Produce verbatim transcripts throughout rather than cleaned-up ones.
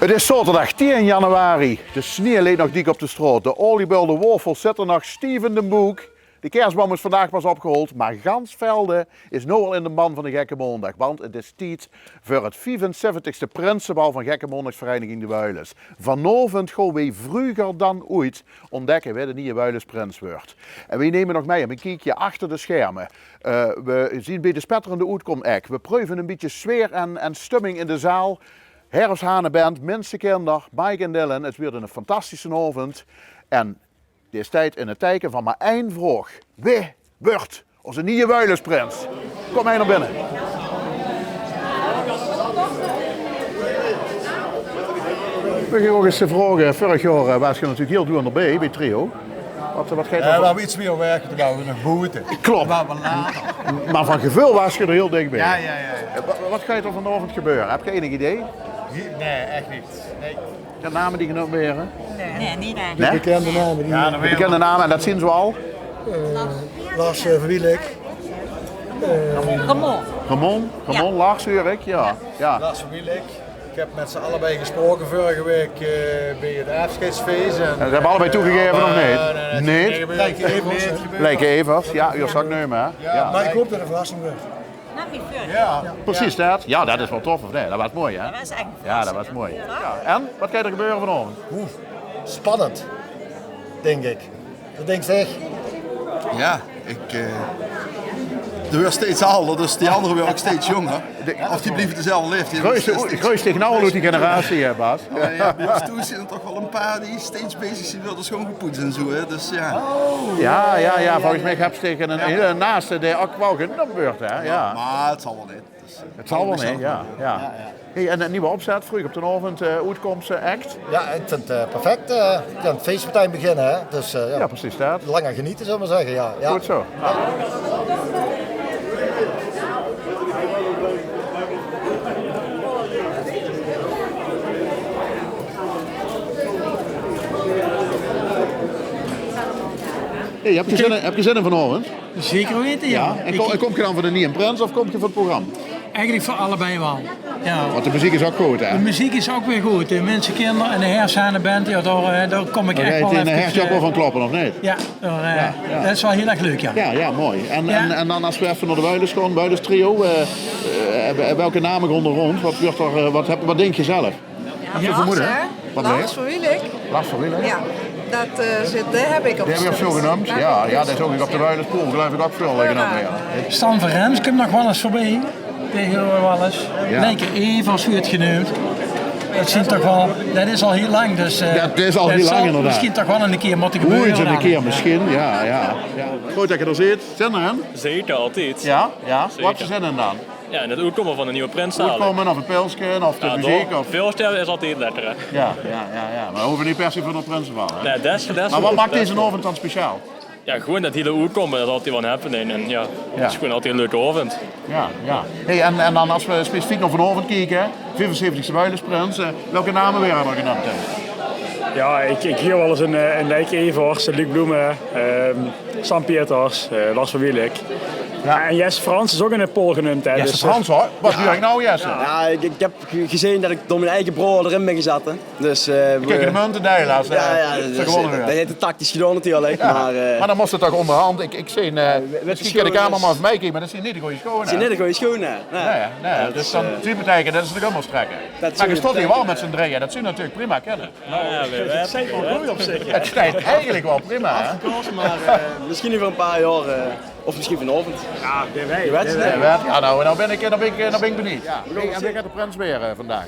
't Is zaoterdag tieën januari. De snieë ligk nog dik op de straot. De oliebölde waofels zitte nog stief in de boek. De kersboum is vandaag pas opgehaold, mer gans Velde is noe al in de ban van de Gekke Maondaag, want 't is tied veur 't viefenzeventigste prinsebal van Gekke Maondaagsvereiniging De Wuilus. Vanaovend gaon weej vreuger dan oeëts ontdekke wae de nieje Wuilusprins wuuert. En weej numme nog mei op ein kiekje achter de scherme. Eh, weej zien beej de spetterende oetkómsek. Weej preuve ein bietje sfeer en, en stumming in de zaal. Herfshaneband, minsekinder, Mike en Dylan. 't Wuuert ein fantastische aovend. En dit is tied in 't teike van mer ein vraog. Wae wuuert ózze nieje Wuilusprins? Kóm mei nao binne. Maag ich ouch ins vraoge, veurig jaor, eh, waas geer natuurlik hieël doeënderbeej beej Trio. Waat, waat geit d'r... Jao, van... Waal get mieë werk, toen wore weej nog boete. Klop. Mer van geveul waas geer d'r hieël dichbeej. Jao, jao, jao, jao. Eh, wa-, waat geit d'r vanaovend gebeure? Höb geer enig idee? Nae, ech neet. Nae. Gein name die geneump waere? Nae, neet ech. Nae? De bekènde name die... Jao, de bekènde name, en det zien zoeal? Eh, Lars, eh, van Wielek. Eh, Ramon. Ramon, Ramon, Lars huuer ich, jao. Jao. Lars van Wielek. Ich höb mit ze allebei gesproke vörige waek, eh, beej 't aafsjeidsfees. En ze höbbe allebei toegegaeve, of neet? Eh, nae, nae, nae. Leike Evers, jao, uch zag neume, hè? Jao. Mer ich haop det 't ein verrassing wuuert. Jao, precies det. Jao, det is waal tof, of neet? Det waas mooi, hè? Det waas ech ein verrassing, hè? Jao, det waas mooi. Jao. En, waat geit d'r gebeure vanaovend? Oeh, spannend, dink ich. Waat dinks dich? Jao, ich, eh, d'r wuuert steeds alder, dus die angere wuuere ouch steeds jónger. Of die blieve dezelfde laeftied. Gruus dich noe al oet die generatie, hè, Bas? Jao, jao, bie ós thoes zien d'r toch waal ein paar die steeds bezig zien, wille sjoongepoets en zoe, hè. Dus jao. Jao, jao, jao, volges mich höbs se ein hieële naaste dae ouch waal geneump wuuert, hè? Jao. Mer 't zal waal neet. 't Zal waal neet, jao, jao. Hey, en ein nuuj opzet, vreug op d'n aovend, eh, oetkómse, act. Jao, ich vinj 't, eh, perfect. Eh, jao, 't fees metein beginne, hè. Dus, eh, jao. Jao, precies det. Langer genete, zölle v'r mer zègke, jao, jao. Good zoe. Hey, höb geer zin in, höb geer zin in vanaovend? Zeker weite, jao. Jao? En kóm geer dan veur de nieje prins of kóm geer veur 't programma? Eigelik veur allebei waal. Jao. Want de meziek is ouch good, hè? De meziek is ouch weer good. De minsekinder en de Herfshaneband, jao, dao, eh, dao kóm ich ech waal efkes, eh... Dao geit 'n hertje ouch waal van kloppe, of neet? Jao, dao, eh, det is waal hieël erg leuk, jao. Jao, jao, mooi. En, en, en dan es v'r effe nao de Wuilus gaon, Wuilus Trio, eh, eh, welke name gaon d'r rónd? Waat wuuert d'r, eh, waat höb, waat dink geer zelf? Höb geer vermoede? Lars, hè? Lars van Wielek. Lars van Wielek? Jao, det, eh, zit, dae höb ich op... Dae höb ich op zoe geneump. Jao, jao, dae is ouch op de Wuiluspool, geluif ich, ouch väöl geneump, jao. Stan van Rens kump nog waal ins veurbie. Dae huuere v'r waal ins. Jao. Leike Evers wuuert geneump. Det zien toch waal, det is al hieël lang, dus, eh, det zal hieël lang, inderdaad. Misschien toch waal ins ein kieër mótte gebeure. Oeëts ins ein kieër, misschien, jao, jao. Good det geer d'r zeet. Zin d'rin? Zeker, altied. Jao, jao. Zeker. Wo höbs se zin in dan? Jao, in 't oetkómme van de nieje prins dalik. Oetkómme of 't pilske of de meziek of... Veurstelle is altied lekker, hè? Jao, jao, jao, jao. Mer veer hove neet per se veur de prins te valle, hè? Nae, det is, det is... Mer waat maak dezen aovend dan speciaal? Jao, gewoeën det hieële oetkómme, det is altied waal 'n happening. En jao, 't is gewoeën altied 'ne leuke aovend. Jao, jao. Hey, en, en dan es v'r specifiek nao vanaovend kieke, viefenzeventigste Wuilusprins, eh, welke name waere d'r geneump, hè? Jao, ich, ich huuer waal ins ein, eh, ein Leike Evers, ein Luc Bloemen, ehm, Stan Pieters, eh, Lars van Wielek. Jao. En Jesse Frans is ouch in de pool geneump, hè. Jesse Frans, hoor. Waat doon ich noe, Jesse? Jao, ich, ich höb ge-, gezeen det ich door mien eige broor d'rin bön gezatte. Dus, eh, ich krik de munt in de helaas, jao, jao, det is, det haet 'r tactisch gedaon natuurlik, mer, eh... Mer dan mós 't toch óngerhand, ich, ich zeen, eh, misschien kin de cameraman effe meikieke, mer det zien neet de gooje sjoon, hè? Det zien neet de gooje sjoon, hè? Nae. Nae, nae, dus dan, eh, det beteikent det ze de gummels trèkke. Mer geer staot hie waal mit z'n drieje, det zów natuurlik prima kinne. Jao, jao, det steit eigelik waal prima, hè? Afgekós, mer, eh, misschien euver ein paar jaor, eh, of misschien vanaovend. Jao, wae weit. Wae weit. Jao, noe, noe bön ich, noe bön ich, noe bön ich benuujd. Hey, en wae geit de prins waere, eh, vandaag?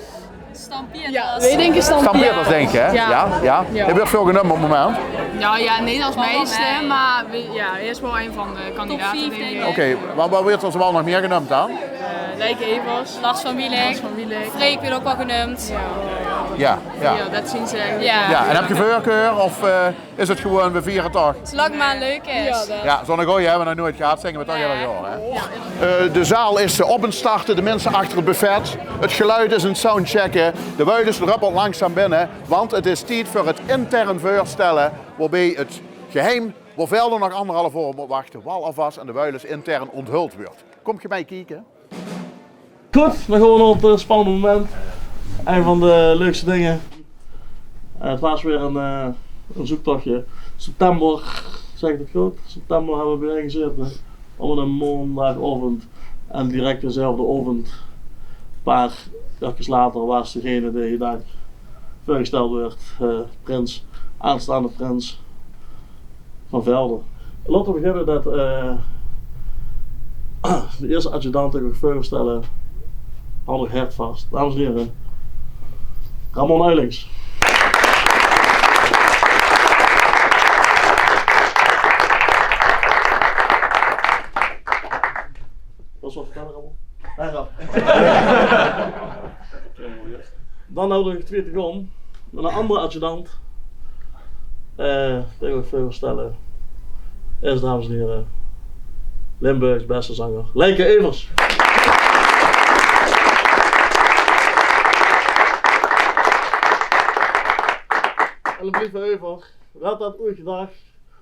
Stan Pieters. Jao, ich dink Stan Pieters. Stan Pieters, dink ich, hè? Jao. Jao? Jao. Dae wuuert väöl geneump op 't moment. Jao, jao, neet es meiste, mer jao, hae is waal ein van de kandidate, dink ich. Oké, mer wae wuuert d'r zoal nog mieë geneump dan? Eh, Leike Evers. Lars van Wielek. Lars van Wielek. Freek wuuert ouch waal geneump. Jao, jao. Jao, det zien ze eigelik. Jao. Jao, en höb geer veurkeur of, eh, is 't gewoeën, veer viere toch? Zolang 't mer leuk is. Jao, zoe'n gooje höbbe v'r nog noeëts gehad, zinge v'r toch eder jaor, hè? Jao. Eh, de zaal is, eh, op 't starte, de minse achter 't buffet. 't Geluid is aan 't soundchecke. De Wuilus dröppelt langzaam binne, want 't is tied veur 't intern veurstelle, wobeej 't geheim, wo Velde nog anderhalf oor mót wachte, waal alvas aan de Wuilus intern onthuld wuuert. Kómp geer mei kieke? Good, dan gaon v'r nao 't, eh, spannende moment. Ein van de leukste dinger. Eh, 't waas weer ein, eh, ein zoektochje. September, zègk ich 't good? September höbbe v'r bijein gezaete op eine maondaagaovend. En direk dezelfde aovend, paar daagjes later, waas degene dae dan veurgesteld woort, eh, prins, aanstaonde prins van Velde. Laote v'r beginne mit, eh, de ierste adjudant dae ich uch veur wil stelle. Haw uch hert vas. Dames en hiere, Ramon Uilings. Wils se get vertèlle, Ramon? Nae, grap. Dan höb ich twieë te gaon. Mit eine anger adjudant, eh, dae ich uch veur wil stelle, is, dames en hiere, Limburgs bèste zenger, Leike Evers. En dan blief euver: wae haw dat oeats gedach,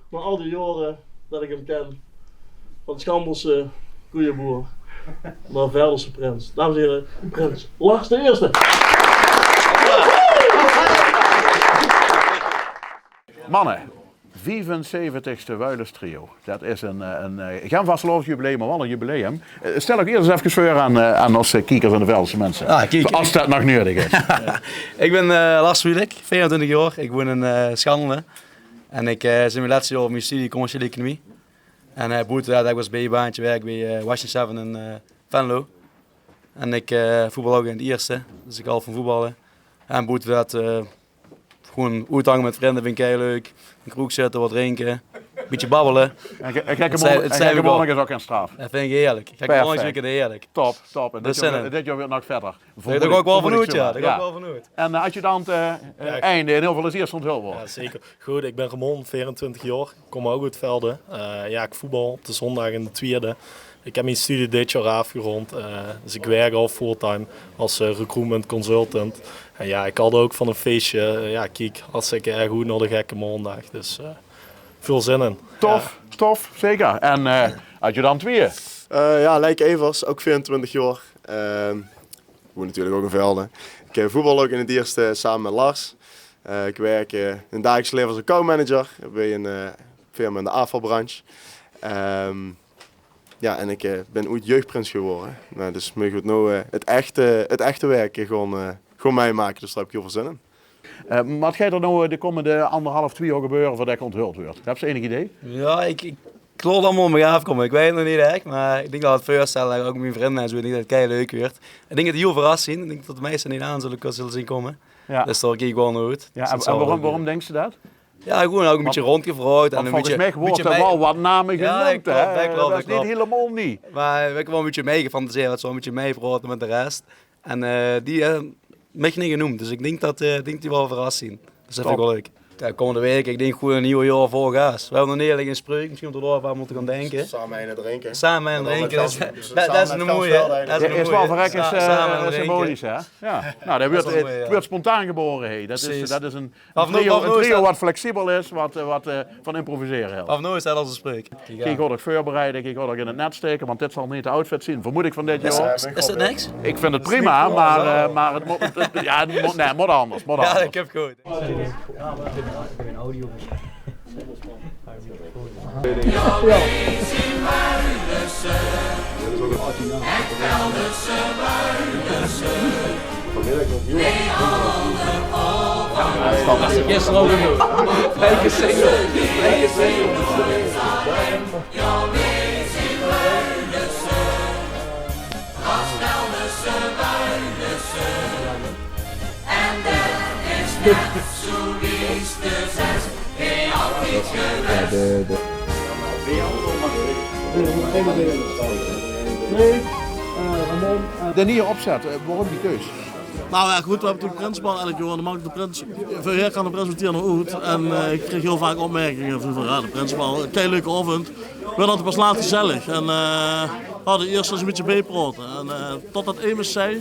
nao al die jaore dat ich 'm ken, van Schambergse koeieboer nao Veldese prins. Dames en hiere, prins Lars d'n Ierste. Manne, viefenzeventigste Wuilus Trio. Dat is ein, eh, ein, eh, gein vastelaovesjubileum, mer waal ein jubileum. Eh, stel uch ieërs ins efkes veur aan, eh, aan ós, eh, kiekers en de Veldese minse. Ah, kiek. Zoeas dat nog nuuedig is. Ich bön, eh, Lars Wielik, veerentwintig jaor. Ich woon in, eh, Schandele. En ich, eh, zit in mien lètste jaor van mien studie commerciële economie. En, eh, boete dat, ich waas bie e baantje werk bie, eh, Washington Seven in, eh, Venlo. En ich, eh, voetbal ouch in 't ierste, dus ich haw van voetballe. En boete dat, eh, gewoon oethange mit vrunj vinj ich kei leuk. In de kroeg zitte, get drinke, bietje babbele. En ge-, en gekke... 't Zei-, maondig, 't en zei gekke ik al. Maondig is ouch gein straf. Dat vinj ich heerlik. Gekke maondig is ouch heerlik. Top, top. En dit jaor, dit jaor weurt 't nog vetter. Dao gaon ich waal van oet, jao. Dao gaon ich waal van oet. En, eh, adjudant, eh, ein, dae in eder geval es ierste onthuld weurt. Jao, zeker. Good, ich bön Ramon, veerentwintig jaor. Kóm ouch oet Velde. Eh, jao, ich voetbal op de zóndaag in de twiede. Ich höb mien studie dit jaor aafgerond. Eh, dus ich werk al fulltime es, eh, recruitment consultant. En jao, ich haw ouch van e feesje. Eh, jao, kiek, hartstikke erg good nao de gekke maondig. Dus, eh, väöl zin in. Tof, tof, zeker. En, eh, adjudant twieë? Eh, jao, Leike Evers, ouch veerentwintig jaor. Ehm, Ich woon natuurlik ouch in Velde. Ich, eh, voetbal ouch in 't ierste same mit Lars. Eh, ich werk, eh, in 't dagelijks laeve es accountmanager bie ein, eh, firma in de aafvalbranche. Ehm, jao, en ich, eh, bön oeats jeugprins gewore. Noe, dus moge v'r noe, eh, 't echte, 't echte werk gewoon, eh, gewoon mitmake. Dus dao höb ich hiel väöl zin in. Eh, wat geit d'r noe, eh, de kómmende anderhalf, twieë jaor gebeure veurdat ich onthuld weur? Höbs se enig idee? Jao, ich, ich, 't laot allemaol op mich aafkómme. Ich weit 't nog neet ech, mer ich dink det 't veurstelle, ouch mien vrunj en zoe, ich dink det 't kei leuk weurt. Ich dink det die hiel verras zeen. Ich dink det de meiste neet aan zulle, zulle zeen kómme. Jao. Dus dao kiek ich waal nao oet. Jao, en waorom, waorom dinks se det? Jao, gewoon ouch e bietje róndgevraog en e bietje, volges mich weure d'r waal get name geneump, hè? Det is neet hielemaol neet. Mer ich höb waal e bietje mei gefantaseerd, det ze waal e bietje mei praote mit de res. En, eh, die, eh, höbbe mich neet geneump. Dus ich dink det, eh, ich dink det die waal verras zeen. Dus det vinj ich waal leuk. Jao, kómmende waek, ich dink gewoon e nuuj jaor vol gaas. Veer höbbe nog neet ech ein spreuk, mesjien mótte veer dao effe aan mótte gaon dinke. Same ein drinke. Same ein drinke, det is, det is ein moeie, hè? Det is waal verrekkend symbolisch, hè? Jao. Noe, det weurt, eh, weurt spontaan gebore, hè. Det is, det is ein trio, ein trio wat flexibel is, wat, eh, wat, eh, van improvisere hiltj. Of noe is det al ein spreuk. Geej gaot uch veurbereide, geej gaot uch in 't net staeke, want dit zal neet de outfit zeen, vermoed ich, van dit jaor. Is 't niks? Ich vinj 't prima, mer, eh, mer 't mót, 't, 't, jao, 't mót, nae, 't mót anders, mót anders. Jao, ich höb good. Gisteren ouch nog. Lekker single. Lekker single. De, de, de. De nieje opzet, eh, waorom die keus? Nou jao, good, veer höbbe natuurlik Prinsebal eder jaor en dan maak ich de prins, veer jaor kan de prins mit Tierno oet. En, eh, ich kreeg hiel vaak opmerkinge van, van, jao, de Prinsebal, kei leuke aovend. Weurt altied pas laat gezellig. En, eh, veer hadde ierst ins e bietje biegepraot. En, eh, totdet emes zag: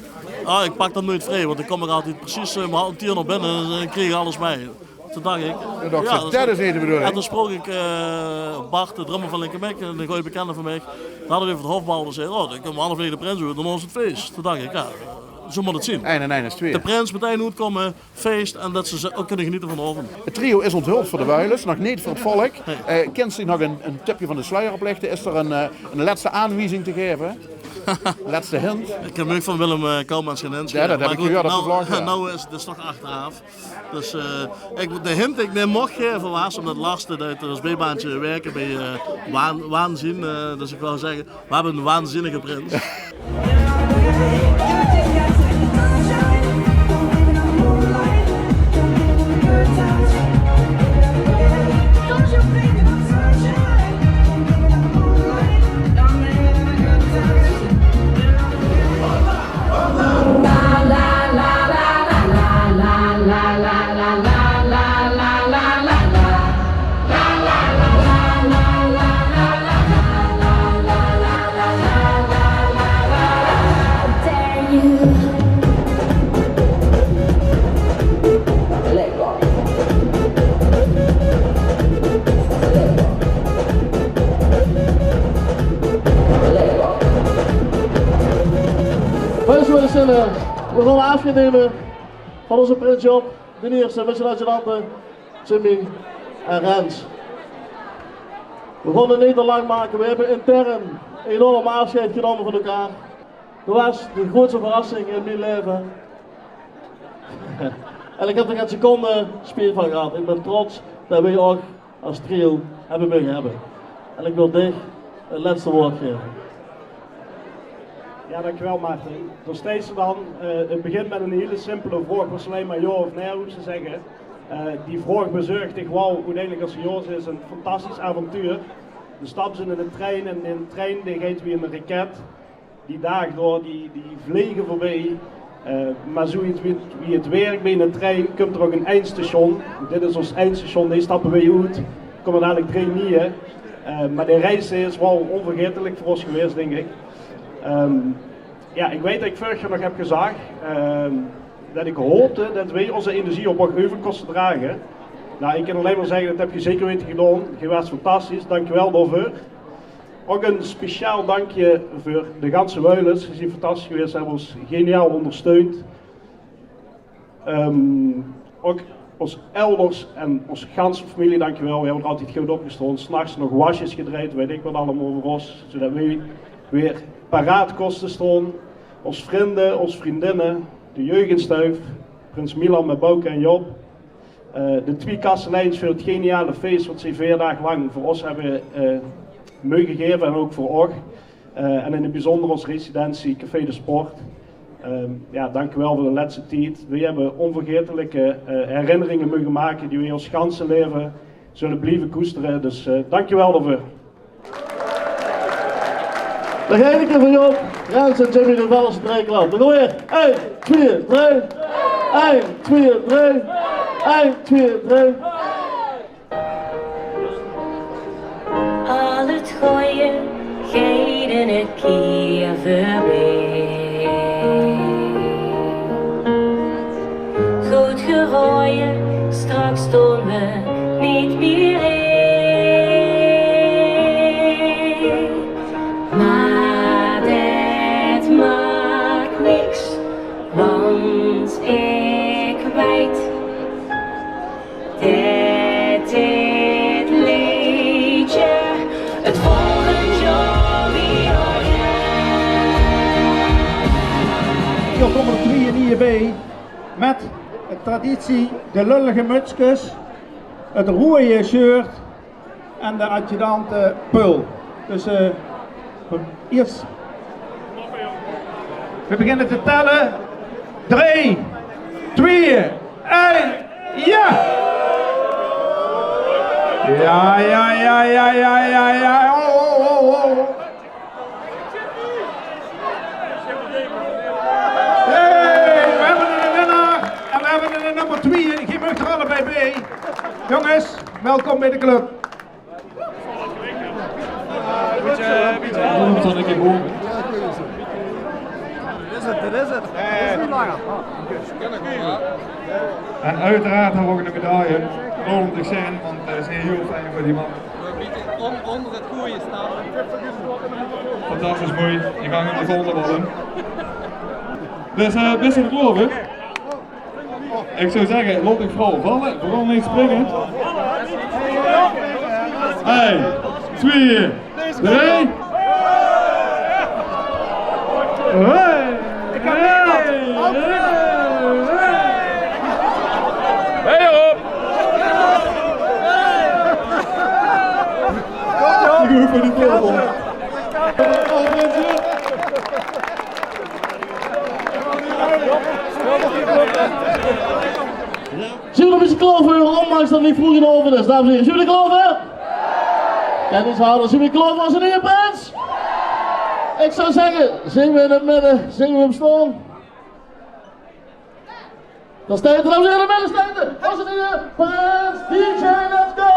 "Ah, ich pak det noeit vrie, want ich kóm ouch altied precies, eh, mit ein Tierno binne en, eh, krieg ich alles mei." Toen dach ich, jao, det is neet de bedoeling. En toen spraok ich, eh, Bart, de drummer van Linke Mik, eine gooje bekende van mich. Toen hadde v'r 't euver 't hofbal, dus zag: "Oh, dan kómme v'r halverwaege de prins oet, dan is 't fees." Toen dach ich, jao, Zo mót 't zien. Ein en ein is twee. De prins metein oetkómme, fees en det ze ze ouch kinne genete van de aovend. Het trio is onthuld veur de Wuilus, nog neet veur het volk. Nae. Eh, kins se nog ein, ein tipje van de sluier oplichte? Is d'r ein, eh, ein lètste aanwiezing te gaeve? Lètste hint? Ich höb 'm van Willem, eh, Koumans gein hint gegaeve. Jao, det höb ich gehuurd op de vlog, jao. Noe is 't dus toch achteraaf. Dus, eh, ich, de hint die ich neet moch gaeve waas, ómdet Lars, det, det is bie baantje wirke bie, eh, Waan-, Waanzien. Eh, dus ich wou zègke, we höbbe eine waanzinnige prins. Veer zólle, eh, veer gaon aafsjeid numme van ózze prins Job d'n Ierste, mit zien adjudante Jimmy en Rens. Veer gaon 't neet te lang make. Veer höbbe intern enorm aafsjeid genómme van elkaar. Det waas de groeatste verrassing in mien laeve. En ich höb d'r gein seconde spiet van gehad. Ich bön trots det veer uch es trio höbbe moge höbbe. En ich wil dich 't lètste waord gaeve. Jao, dankjewel, Maarten. Dao steis se dan. Eh, 't begint mit ein hiel simpele vraog, waat se allein mer jao of nae hoofs te zègke. Eh, die vraog bezörg dich waal oeteindelik, es se jao zaes, ein fantastisch avontuur. Dan staps se in eine trein en dae trein dae geit wie ein raket. Die daag dao, die, die vlege veurbie. Eh, mer zoeiets wie, wie 't wirk bie eine trein, kump d'r ouch ein eindstation. Dit is ós eindstation, dae stappe veer oet. Kómme dalik drie nieje. Eh, mer de reis is waal ónvergaetelik veur ós gewaes, dink ich. Ehm, jao, ich weit det ich veurig jaor nog höb gezag, ehm, det ich hoopde det veer ózze energie op uch euver kóste drage. Noe, ich kan allein mer zègke, det höb geer zeker weite gedaon. Geer waas fantastisch, dankjewel daoveur. Ouch ein speciaal dankje veur de ganse Wuilus. Geer zeet fantastisch gewaes, höb ós geniaal óngersteund. Ehm, ouch ós elders en ós ganse femilie, dankjewel. Veer höbbe d'r altied good opgestaon. 's Nachs nog wasjes gedrejd, weit ich waat allemaol veur ós. Zoedet veer weer paraat kóste staon. Ós vrinde, ós vrundinne, de jeugdstuif, prins Milan mit Bouke en Job. Eh, de twie kasteleins veur 't geniale fees waat ze veer daag lang veur ós höbbe, eh, meuge gaeve en ouch veur uch. Eh, en in 't bezunjer ós residentie Café de Sport. Ehm, jao, dankjewel veur de lètste tied. Veer höbbe ónvergaetelike, eh, herinneringe meuge make die veer ós ganse laeve zölle blieve koestere. Dus, eh, dankjewel daoveur. Nog eine kier veur Job, Rens en Jimmy, de Vellers Drieklap. Dan gaon veer. Ein, twie, drie. Ein, twie, drie. Ein, twie, drie. Al 't gooje geit in ein kier veurbie. Good geraoje, straks staon veer neet mieë in. Mer det maak niks, want ich weit det dit leedje 't volgend jaor weer. Hie kómme d'r twieë nieje bie. Mit de traditie, de lullige mutskes, 't roeje shirt en de adjudante Peul. Dus, eh, iers. Veer beginne te telle. Drie, twieë, ein, jao! Jao, jao, jao. Oh, oh, oh, oh. Hey, veer höbbe eine winnaar en veer höbbe eine nummer twieë. Geer maag d'r allebei bie. Jónges, welkom bie de club. Bietje, bietje. Kom dan ein kier bove. Dit is 't, dit is 't. En oeteraard höbbe veer ouch ein medaille. Laot 'm dich zeen, want, eh, 't is hieël fijn veur die man. Ónger 't gooje staon. Fantastisch mooi. Die gange in de zon te ballen. Dus, eh, bis se d'r klaor veur? Ich zou zègke, laot dich veural valle, veural neet springe. Ein, twieë, drie. Hey! Hey! Hey! Hey, op! Ich hoef neet te klaore. Zeen v'r d'r klaor veur, ondanks det 't neet vreug in d'n aovend is, dames en hiere? Zeen v'r d'r klaor veur? Kennishouders, zeen v'r d'r klaor veur ózze nuuje prins? Ich zou zègke, zeen v'r in 't midde, zeen v'r 'm staon? Dao steit 'r, dames en hiere, in 't midde steit 'r. Ózze nuuje prins, D J, let's go!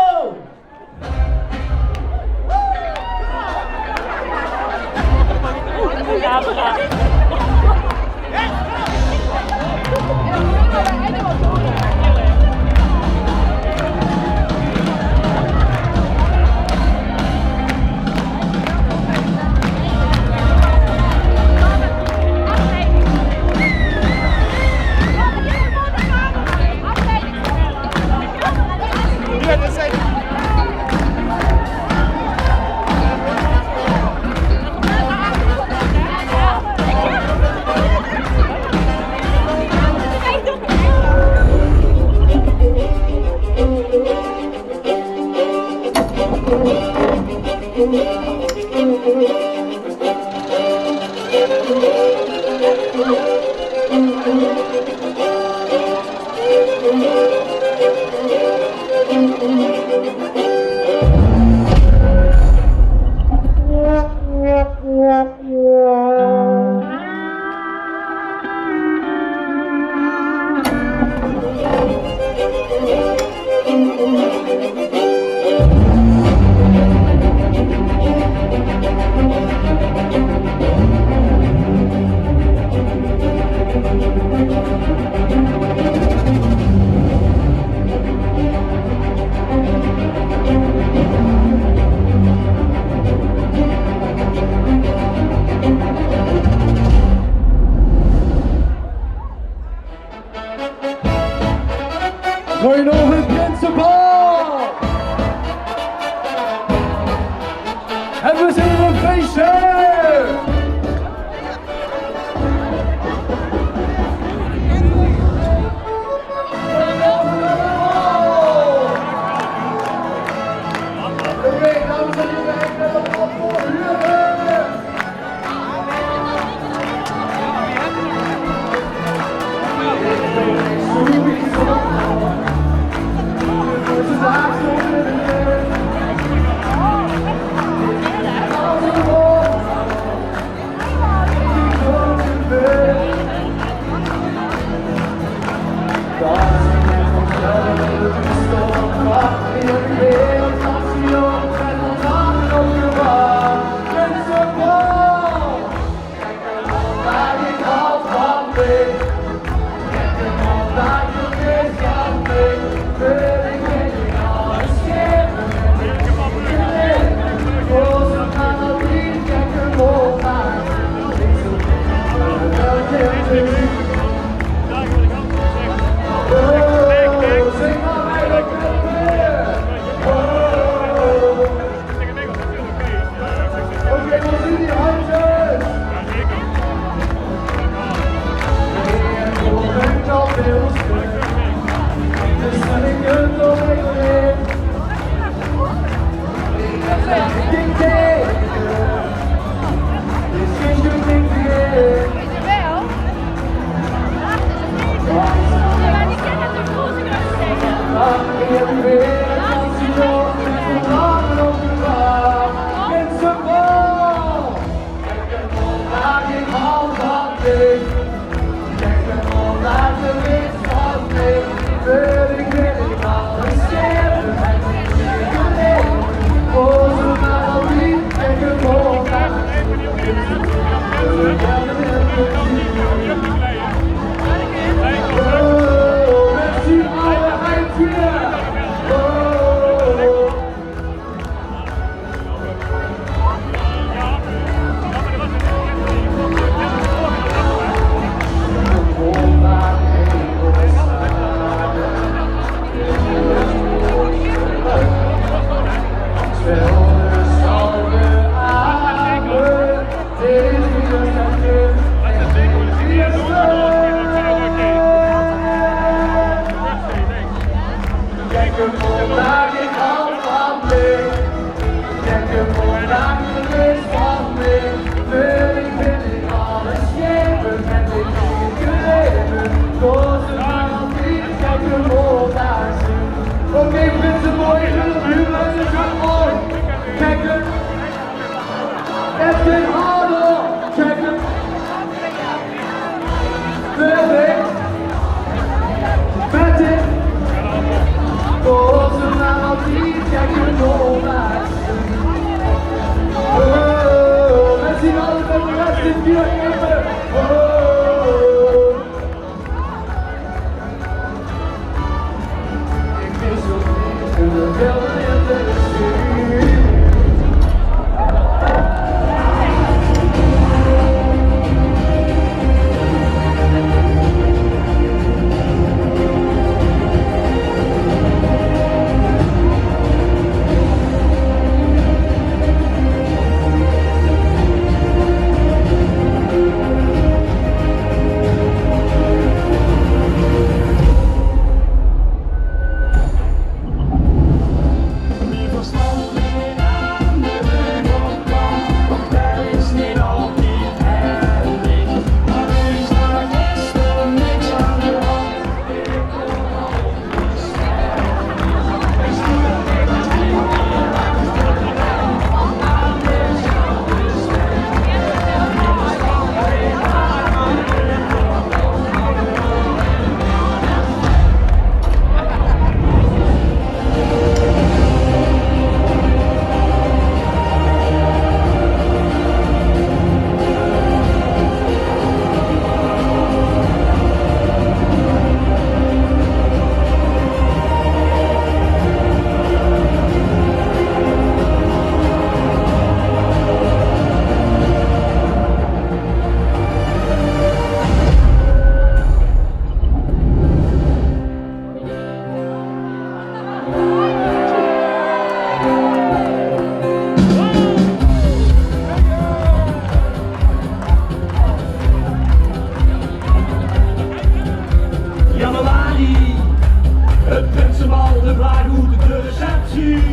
Oké, Prinsenboy, jullie, jullie, jullie, jullie, Kijk, het is harder. Kijk, het. Perfect. Met dit. Volgens mij al die checken, oh, maar. Oh, we zien alle met de rest in vier. Oh. Januari, het prinsenbal, de vraag oet de receptie.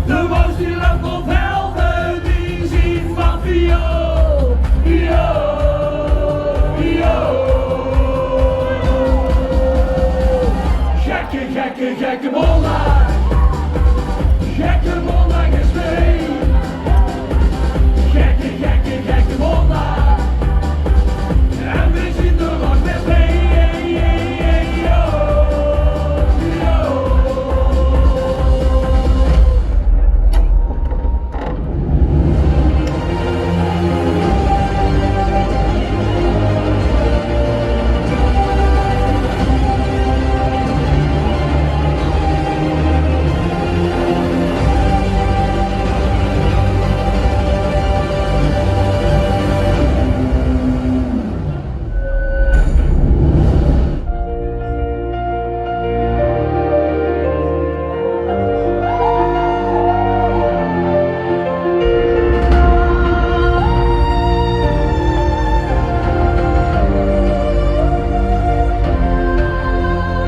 De Maus die löp vol velge, die zien van Pio, Pio, Pio. Gekke, gekke, gekke maondaag. Gekke maondaag is weer hie. Gekke, gekke, gekke maondaag. En we zien d'r nog weer bie.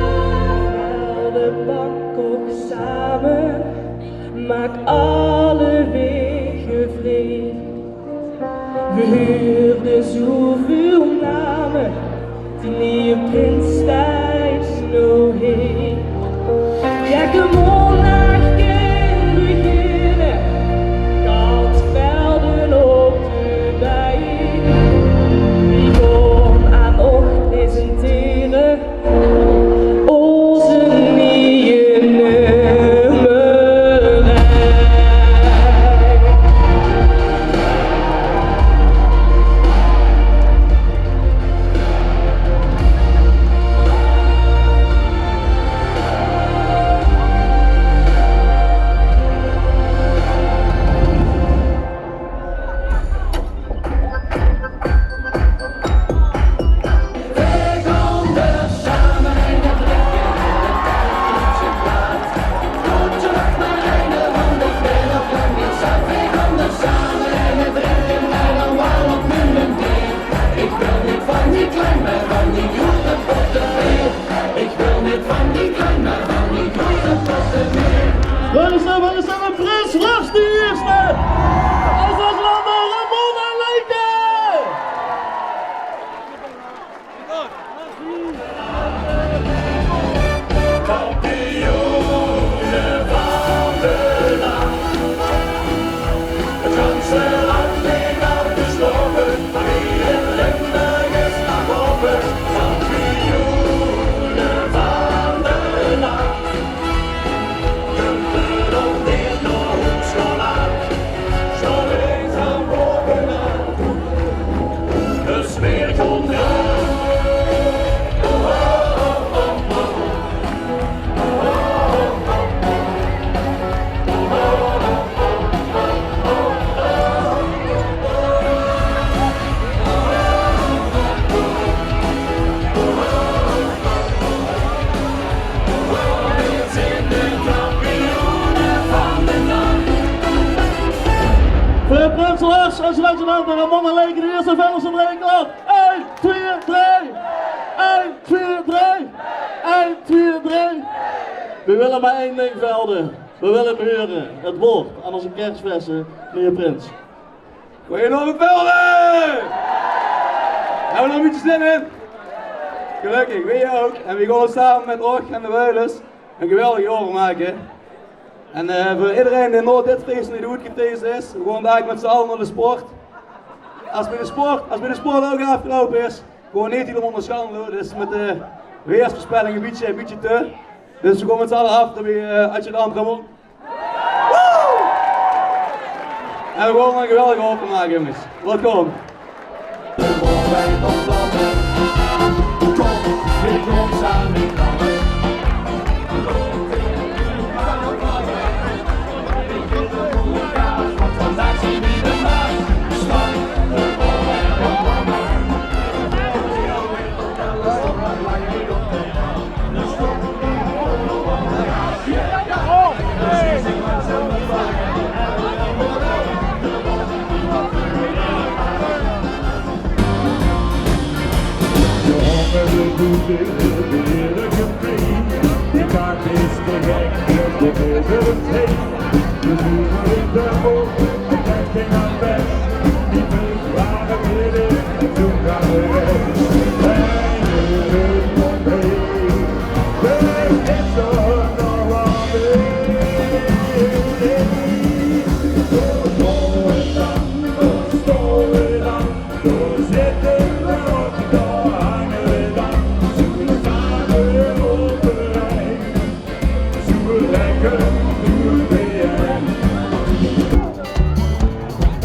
Vèlde bak koch same, maak alle wege vrie. We huurde zoeväöl name, de nieje prins, dae is noe hie. Gekke maondaag kin beginne, kalt Vèlde op de bie. Wie gaon aan och presentere. Ózze nieje nummer ein. De prins los en sluit ze aan, de Ramon en Leke, de eerste Venlose breekklap. Ein, twee, drie. Ein, twee, drie. Ein, twee, drie. We wille mer ein ding, Velde. We wille 'm hure. Het woord aan onze kersverse, meneer Prins. Goeienaovend, Velde! Höbbe v'r nog 'n bietje zin in? Gelökkig, weej ouch. En weej gaon same mit Roch en de Wuilus 'n geweldig jaor make. En, eh, veur ederein dae nao dit fees nog neet oetgefees is, veer gaon dalik mit z'n alle nao de sport. Es bie de sport, es bie de sport ouch aafgeloupe is, gaon v'r neet hielemaol nao Schanlo. Dus mit de weersveurspelling 'n bietje, 'n bietje te. Dus veer gaon mit z'n alle aaf nao bie, eh, adjudant Ramon. Woe! En veer gaon 'n geweldige aovend make, jónges. Laot kómme.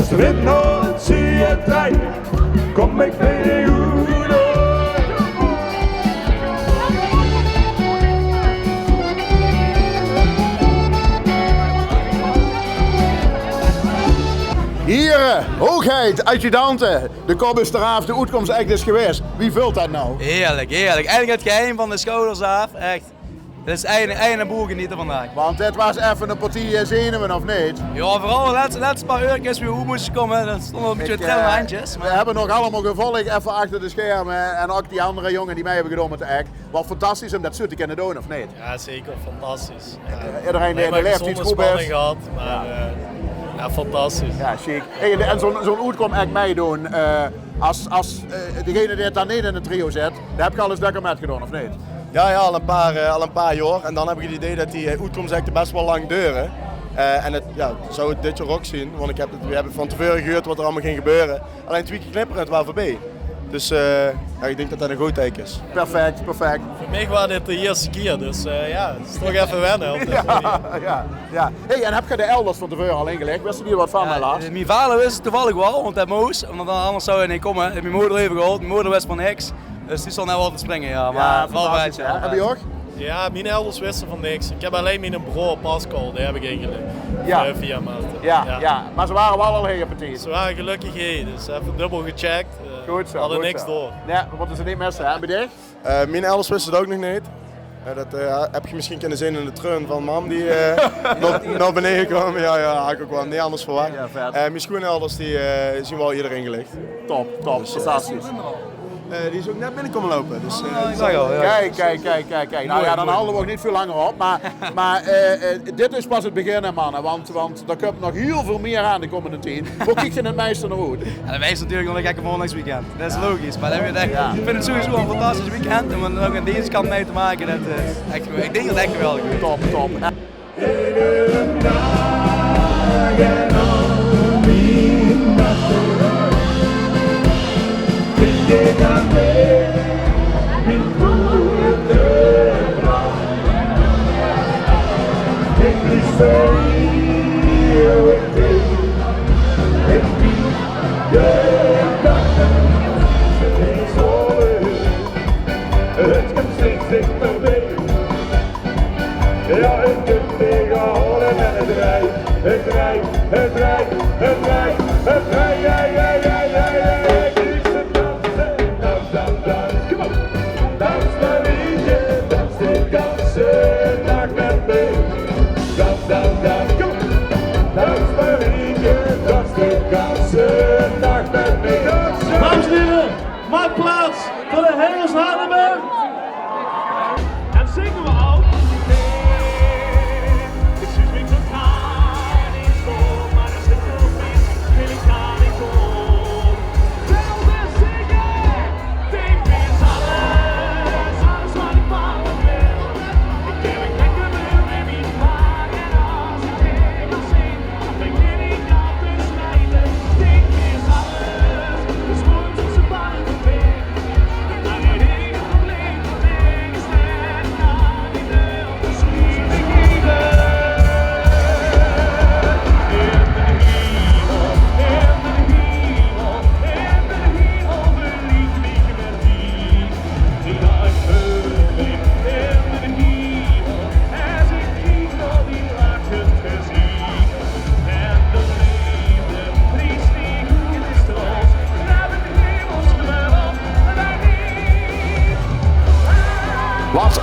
Strit nog zie het tijd. Kom ik bij de Uno. Hiere, hoogheid, adjudante, de kop is d'raaf, de oetkoms act is gewaes. Wie veult det noe? Heerlijk, heerlijk. Eindelijk het geheim van de schouders af. Echt. Det is ein, ein boel geniete vandaag. Want dit waas effe 'n partie, eh, zenuwe, of neet? Jao, veural de lètste, lètste paar eurkes wie v'r oet móste kómme, dan stónge v'r 'n bietje mit trillende hendjes, mer veer höbbe nog allemaol gevolg effe achter de scherme en ouch die anger jónge die mei höbbe gedaon mit de act. Waal fantastisch óm det zo te kónne doon, of neet? Jao, zeker, fantastisch. Jao. Ederein dae in de laeftied gehad, mer, eh, jao, fantastisch. Jao, sjiek. Hey, en, en zo'n, zo'n oetkom act meidoon, eh, es, es, eh, degene dae dan neet in 't trio zit, dao höb geer al ins lekker mei gedaon, of neet? Jao, jao, al 'n paar, eh, al 'n paar jaor. En dan höb ich 't idee det die, eh, oetkoms act bès waal lang dore. Eh, en 't, jao, zou 't dit jaor ouch zien, want ich höb 't, veer höbbe van te veure gehuurd waat d'r allemaol ging gebeure. Allein twie kieër knippere en 't waas veurbie. Dus, eh, jao, ich dink det det 'n good teike is. Perfect, perfect. Veur mich waas dit de ieëste kieër, dus, eh, jao, 't is toch effe wenne op dit gebied. Jao, jao. Hey, en höb geer de elders van te veure al ingeleg? Wis geer dao waat van, Lars? Jao, mien vader wis 't toevallig waal, want hae mós, want anders zou hae neet kómme. Haet mien moder effe geholpe, mien moder wis van niks. Dus die stóng noe waal te springe, jao. Jao, mer fantastisch, hè? En bie uch? Jao, mien elders wiste van niks. Ich höb allein miene broor Pascal, dae höb ich ingeleg. Jao. Eh, via Maarten. Jao, jao. Mer ze wore waal al hie op 't eind. Ze wore gelökkig hie, dus effe dubbel gecheckt. Eh, good zo, hadde niks door. Nae, veer mótte ze neet misse, hè, bie dich? Eh, mien elders wiste 't ouch nog neet. Eh, det, eh, höb geer mesjien kónne zeen in de treun van mam die, eh, nao, nao beneje kwaam. Jao, jao, had ich ouch waal neet anders verwach. Jao, vet. Eh, mien sjoenelders die, eh, zien waal hie ingeleg. Top, top, fantastisch. Eh, die is ouch net binne kómme loupe, dus, eh, kiek, kiek, kiek, kiek. Noe jao, dan halde v'r ouch neet väöl langer op, mer, mer, eh, eh, dit is pas 't begin, hè, manne, want, want d'r kump nog hiel väöl mieër aan de kómmende tied. Wo kiek geer 't meiste nao oet? Jao, de meiste natuurlik nao 't Gekke Maondaag weekend. Det is logisch, mer det höbbe v'r ech, ich vinj 't sowieso 'n fantastisch weekend. Óm dan ouch aan dees kant mei te make, det, eh, is ech, ich dink det 't ech geweldig is. Top, top. Jao, ich höb 't gehaold en 't reit, 't reit, 't reit, 't reit, 't reit. Jao, jao, jao, jao, jao, jao. Dans, dans, dans, kom op. Dans, Marietje, dans, danse, maak mit mich. Dans, dans, dans, kom op. Dans, Marietje, dans,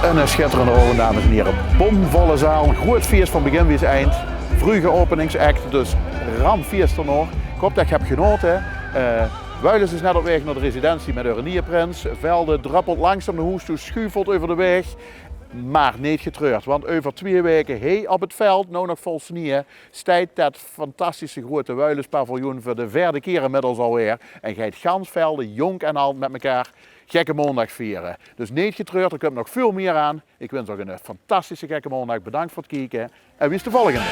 Ein sjitterende aovend, dames en hiere. Bomvolle zaal, groeët fieës van begin bis eind. Vreuge openingsact, dus ram fieës d'r nog. Ich haop det geer höb genaote. Eh, Wuilus is net op waeg nao de residentie mit häöre nieje prins. Velde dröppelt langzaam nao hoes toe, sjuufelt euver de waeg. Mer neet getreurd, want euver twieë waeke hie op 't veld, noe nog vol snieë, steit det fantastische groeëte Wuiluspaviljoen veur de vierde kier inmiddels alweer. En geit gans Velde, jónk en ald, mit mekaar Gekke Maondaag viere. Dus neet getreurd, d'r kump nog väöl mieë aan. Ich wins uch ein fantastische Gekke Maondaag. Bedank veur 't kieke en bis de volgende.